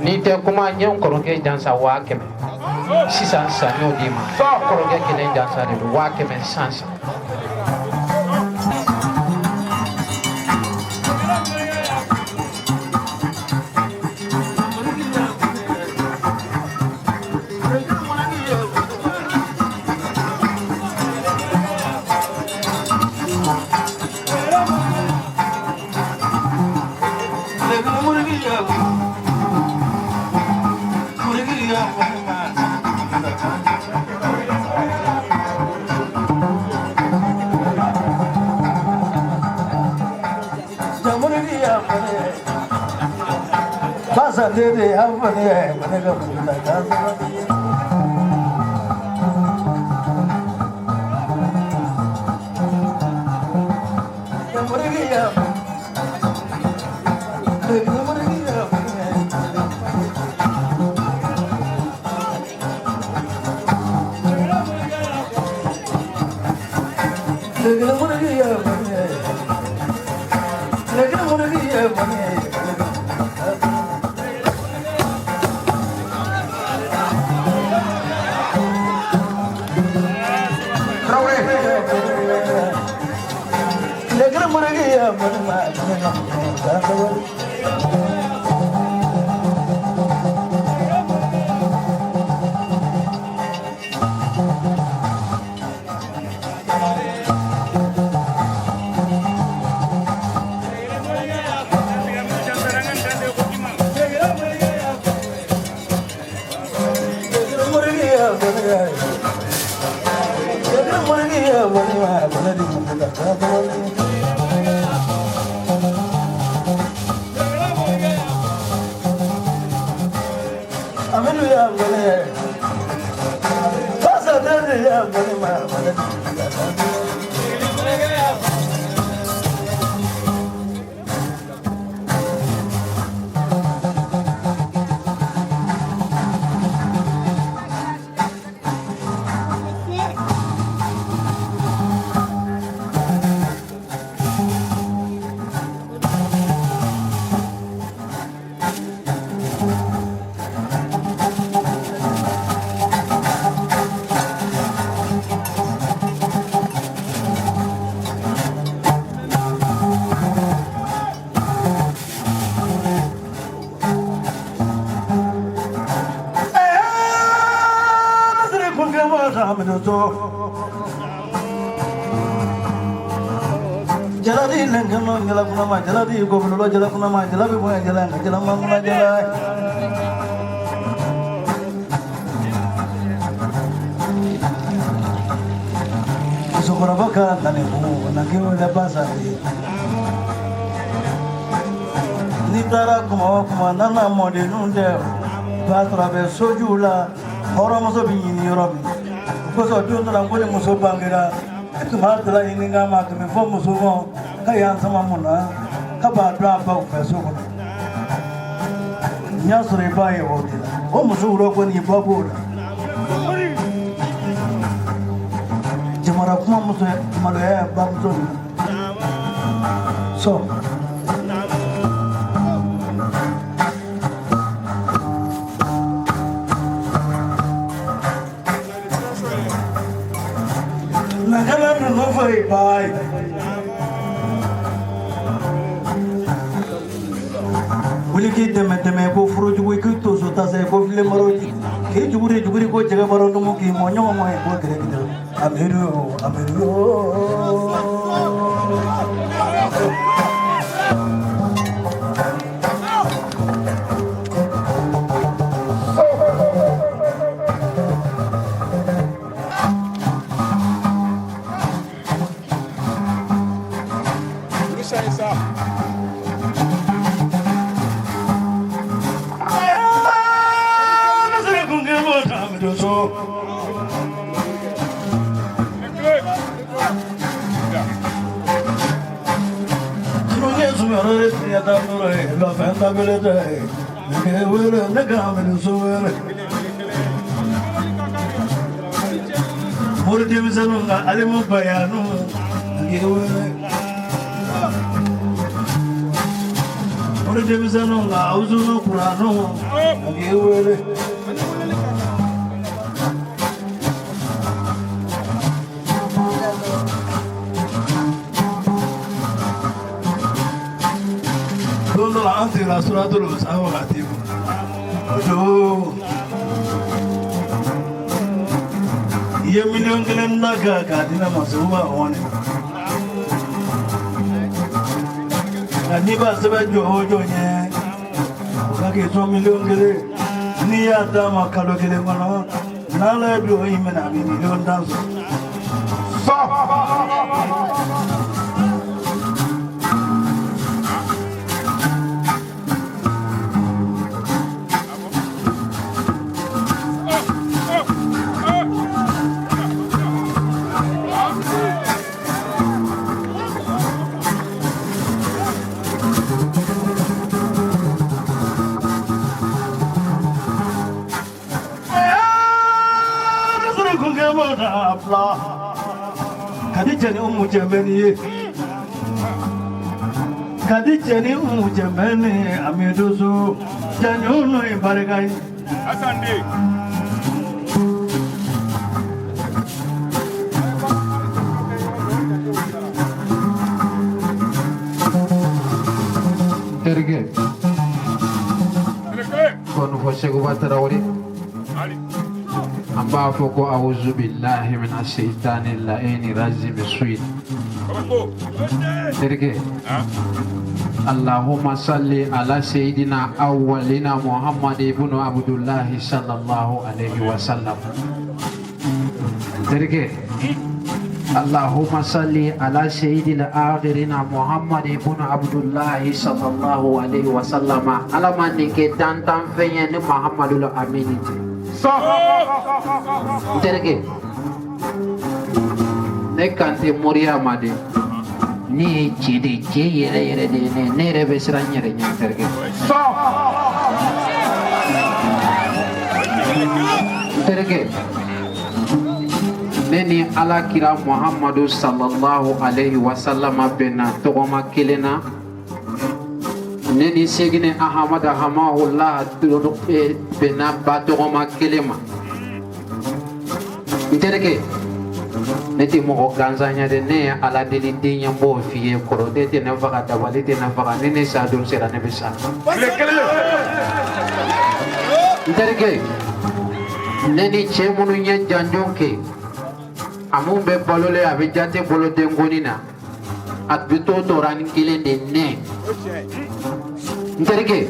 N'i tɛ kuma, n ye n kɔrɔkɛ jansa 100 000. Sisan sisan n y'o d'i ma. N kɔrɔkɛ kelen jansa de don, 100 000 sisan sisan. Musokɔrɔba ka nani na k'i basa ye. N'i taara kuma o kuma, nana mɔdenninw tɛ, b'a sɔrɔ a bɛ sojuw la, hɔrɔnmuso bɛ ɲini yɔrɔ min. O kosɔn, don dɔ la, n ko ni muso bangera, e tun b'a dala ɲini k'a ma, a tun bɛ fɔ muso ma ka y'an sama mun na, ka b'a dɔn a baw fɛ so kɔnɔ. N y'a sɔrɔ i b'a ye o de la, o muso wɛrɛ kɔni, i ba b'o la. Jamana kuma muso maloya ye bamuso min so. Nakala ninnu fɔ i ba ye. Wuli k'i dɛmɛ dɛmɛ ko furujugu, k'i to so tasa ye ko filen maro, k'i juguri juguri ko jɛgɛ baro numu, k'i mɔ ɲɔgɔn mɔ ye ko gɛrɛ gɛrɛ. Amidu, Amidu. Mori denmisɛnninw ka alimu bayanu wele. Mori denmisɛnninw ka awuzunu kuranu a k'i wele. Don dɔ la an sigira suratul san wagati min o don i ye 1 miliyɔn da kan k'a di ne ma Seguba wɔni nka n'i b'a sɛbɛn jɔ o jɔ ɲɛ o ka k'i sɔn 1 miliyɔn n'i y'a d'a ma kalo kelen kɔnɔ n'Ala ye dugawu in minɛ a bɛ 10 miliyɔn sɔrɔ. Fila ka di cɛ ni umu jɛnbɛni ye ka di cɛ ni umu jɛnbɛni amidu so janjo ye barika ye. Asande. Terikɛ, kɔni fɔ Seguba Tarawele. Ali. An b'a fɔ ko awuzu billahi mina seitani la'ini razimi suin. Kabako. Terikɛ, Allahumma salli ala sayyidina awwalina Muhammad ibn Abdullahi sallallahu alaihi wasallam. Terikɛ, Allahumma salli ala sayyidina akhirina Muhammad ibn Abdullahi sallallahu alaihi wasallam. Ala ma nin kɛ dantan fɛn ye ni Muhammadu la amini tɛ. N terikɛ, ne kan tɛ moriya ma dɛ. Ne ye cɛ de ye, cɛ yɛrɛ yɛrɛ de ye ne ye. Ne yɛrɛ bɛ siran n yɛrɛ ɲɛ n terikɛ. N terikɛ, ne ni Ala kira Muhammadu sallallahu alaihi wasallam bɛnna tɔgɔma kelen na. Ne ni Segine Ahamada Hamahullah bɛnna ba tɔgɔma kelen ma. N terikɛ, ne tɛ mɔgɔ gansan ye dɛ. Ne ye Ala deli den ye, n b'o f'i ye. Kɔrɔtɛ tɛ ne faga, dabali tɛ ne faga. Ni ne sa don sera, ne bɛ sa. Tile kelen. N terikɛ, ne ni cɛ minnu ye janjon kɛ, a mun bɛ balolen, a bɛ jate bolo denkɔni na, a bɛ to tɔrɔnin kelen de nɛ. N terikɛ,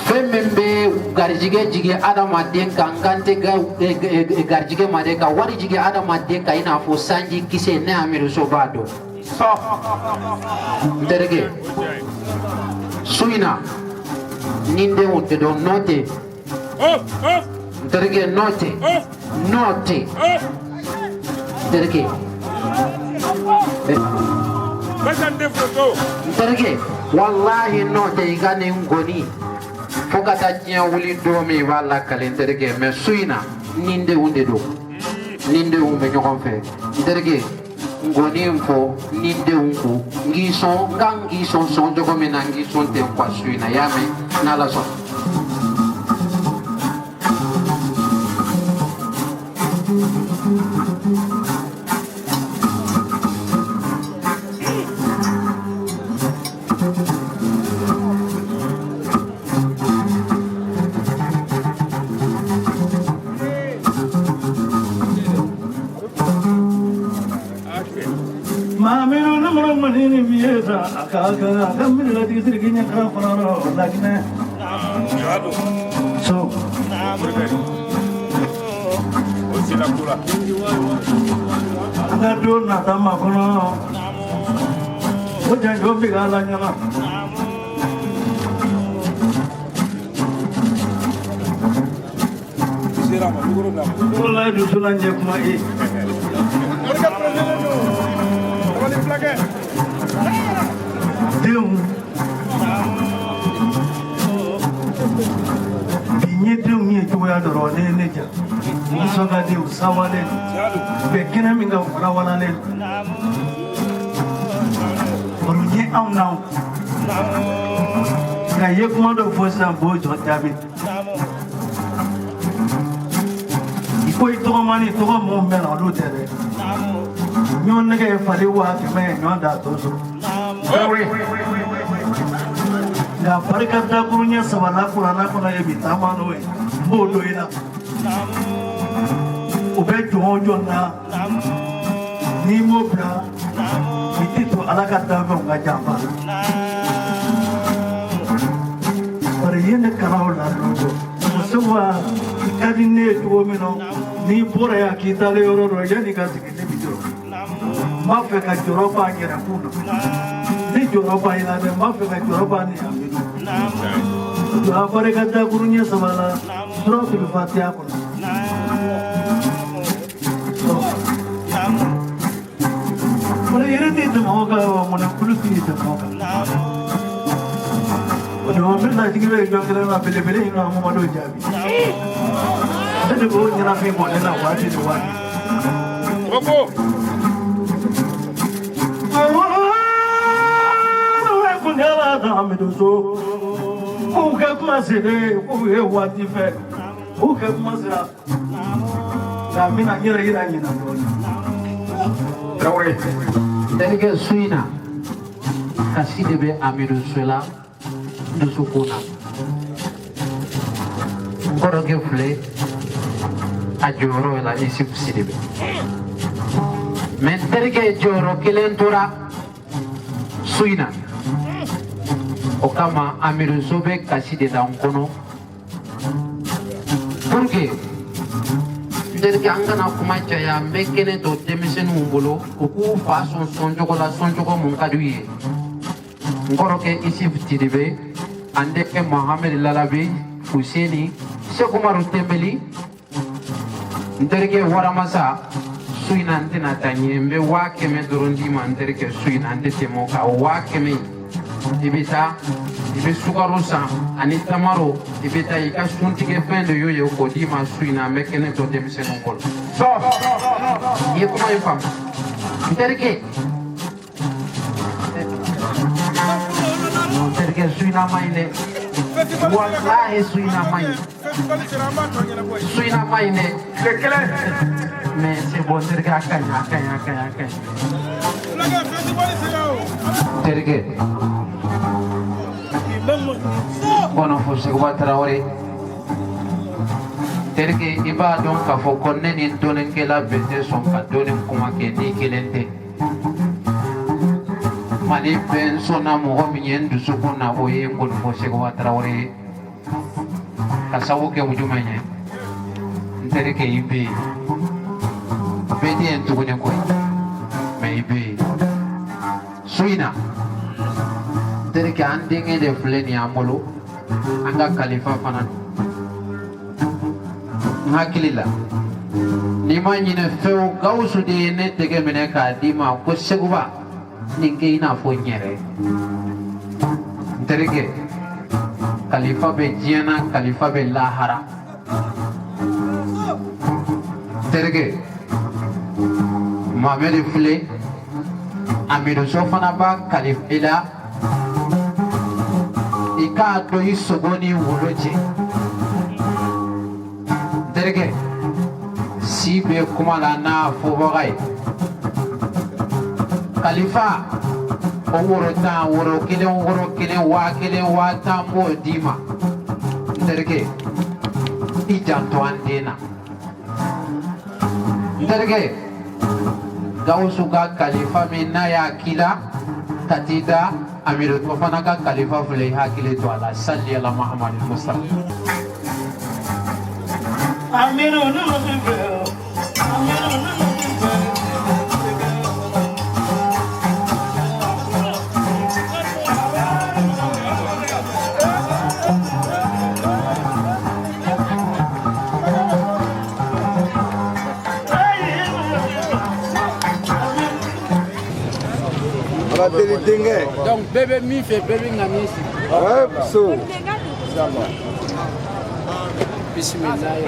fɛn min bɛ garijɛgɛ jigin adamaden kan, n kan tɛ garijɛgɛ ma dɛ, ka wari jigin adamaden kan i n'a fɔ sanji kisɛ, ne Amidu So b'a dɔn. N terikɛ, su in na ni n denw tɛ dɔn n'o tɛ. N terikɛ, n'o tɛ, n'o tɛ. N terikɛ, n terikɛ, walahi n'o tɛ, i ka nin ngɔni fo ka taa diɲɛ wuli don min, i b'a lakale n terikɛ. Mɛ su in na ni n denw de don, ni n denw bɛ ɲɔgɔn fɛ. N terikɛ, ngɔni in fɔ ni n denw ko n k'i sɔn, n kan k'i sɔn sɔn cogo min na, n k'i sɔn ten quoi su in na, i y'a mɛn? N'Ala sɔnna. Maa minnu ni mɔgɔ mani ni mi ye sa a ka kan a ka miiri la tigi siri k'i ɲɛ kalan fana rɔ laginɛ so. O sela ko la. An ka don nata ma kɔnɔ o janjo bi k'a la ɲaga. Sera ma micro na. Walayi dusu la ɲɛ kuma e. Morikɛ pɛrɛnnen don. Dabali fulakɛ. Denw bi n ye denw ye cogoya dɔ rɔ, ne ye ne ja nisɔn ka di u sawalen Tiɲɛ don. Bɛ kɛnɛ min kan, u walawalalen don. Baro ye anw n'anw Nka i ye kuma dɔ fɔ sisan b'o jɔ jaabi. I ko i tɔgɔmani tɔgɔ mun bɛ na olu tɛ dɛ. Ɲɔ nɛgɛ ye fali 100,000 ye ɲɔ da to sɔrɔ. Nka barika dakuru ɲɛ saba la kuranna kɔnɔ ye bi taama n'o ye n b'o don i la. O bɛ jɔn o jɔn na n'i m'o bila i tɛ to ala ka danfɛnw ka janfa. Bari i ye ne kalan o la don dɔ. Muso wa i ka di ne ye cogo min na n'i bɔra yan k'i taalen yɔrɔ dɔ yanni i ka segin ne bɛ jɔrɔ. N b'a fɛ ka jɔrɔ ban n yɛrɛ kun na. Ni jɔrɔ ban i la dɛ, n b'a fɛ ka jɔrɔ ban ni Amidu. A barika dakuru ɲɛ saba la suratul fatiha kɔnɔ. Wala yɛrɛ tɛ tɛmɛ o kan wa mɔnɛ kulu tɛ tɛmɛ o kan. O de n bɛ lajigi bɛ jɔ kelen na belebele in na Mamadu jaabi. Ne de b'o ɲɛnafin bɔ ne na waati ni waati. Koko. K'u kɛ kuma selen k'u ye waati fɛ k'u kɛ kuma sera nka n bɛna n yɛrɛ yira ɲinɛ dɔɔnin. Traoré. Terikɛ su in na kasi de bɛ Amidu So la dusukun na. N kɔrɔkɛ filɛ a jɔyɔrɔ la Isufu Sidibe. Mɛ n terikɛ jɔyɔrɔ kelen tora su in na. O kama Amidu So bɛ kasi de la n kɔnɔ pour que n terikɛ an kana kuma caya n bɛ kɛnɛ to denmisɛnninw bolo u k'u fa sɔn sɔncogo la sɔncogo mun ka d'u ye. N kɔrɔkɛ Isufu Sidibe an denkɛ Mohamed Lalabi Fuseni Sekumaru Tembeli n terikɛ Waramasa su in na n tɛna taa ɲɛ n bɛ 100,000 dɔrɔn d'i ma n terikɛ su in na n tɛ tɛmɛ o kan o 100,000 in i bɛ taa i bɛ sukaro san ani tamaro i bɛ taa i ka suntigɛ fɛn de y'o ye k'o d'i ma su in na n bɛ kɛnɛ to denmisɛnninw bolo. I ye kuma in faamu n terikɛ. N terikɛ su in na man ɲi dɛ. Walahi su in na man ɲi. Su in na man ɲi dɛ. Tile kelen. Mais c'est bon terikɛ a ka ɲi a ka ɲi a ka ɲi a ka ɲi. Terikɛ. Kɔnɔ fo Seguba Tarawele. Terikɛ i b'a dɔn k'a fɔ ko ne ni dɔnnikɛla bɛɛ tɛ sɔn ka dɔnni kuma kɛ n'i kelen tɛ. Mali bɛɛ n sɔnna mɔgɔ min ye n dusukun na o ye Nkɔnifɔ Seguba Tarawele ye. Ka sababu kɛ jumɛn ye? N terikɛ i bɛ yen. Bɛɛ tɛ yen tuguni koyi. Mɛ i bɛ yen. Su in na n terikɛ an denkɛ de filɛ nin y'an bolo. An ka kalifa fana don. N hakili la n'i ma ɲinɛ fewu Gawusu de ye ne tɛgɛ minɛ k'a d'i ma ko Seguba nin kɛ i n'a fɔ n yɛrɛ. N terikɛ kalifa bɛ diɲɛ na kalifa bɛ lahara. N terikɛ Mohamɛdi filɛ Amidu So fana b'a kalifa i la i k'a dɔn i sogo ni wolo cɛ. N terikɛ si bɛ kuma la n'a fɔbaga ye. Kalifa o woro tan woro kelen woro kelen 1000 10,000 b'o d'i ma. N terikɛ i janto an den na. N terikɛ Gawusu ka kalifa min n'a y'a k'i la ka t'i da Amidu So fana ka kalifa filɛ i hakili to a la sali ala Mahamadu Mustafa. Amidu nunu ti fɛ o. Amidu nunu ti fɛ. Ala deli denkɛ. Donc bɛɛ bɛ min fɛ bɛɛ bɛ ŋaniya siri. So. Bisimilahi.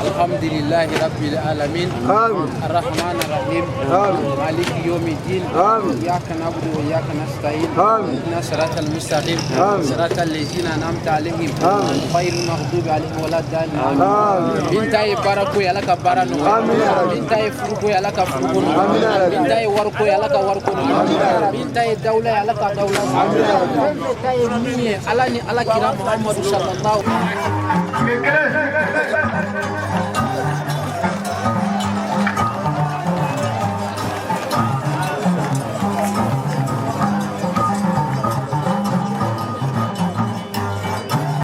Alhamdulillahi rabbil alamin. Amin. الرحمن الرحيم. آمين. مالك يوم الدين. آمين. إياك نعبد وإياك نستعين. آمين. اهدنا الصراط المستقيم. آمين. صراط الذين أنعمت عليهم. آمين. غير المغضوب عليهم ولا الضالين. Amin. Min ta ye baarako ye, Ala ka baara nɔgɔya. Amin ya Rabbi. Min ta ye furuko ye, Ala ka furuko Amin ya nɔgɔya. Rabbi. Min ta ye wariko ye, Ala ka wariko nɔgɔya. Min ta ye dawula ye, Ala ka dawula nɔgɔya. Fɛn fɛn ta ye min ye, Ala ni Ala kira Muhamadu sallallahu Tile kelen.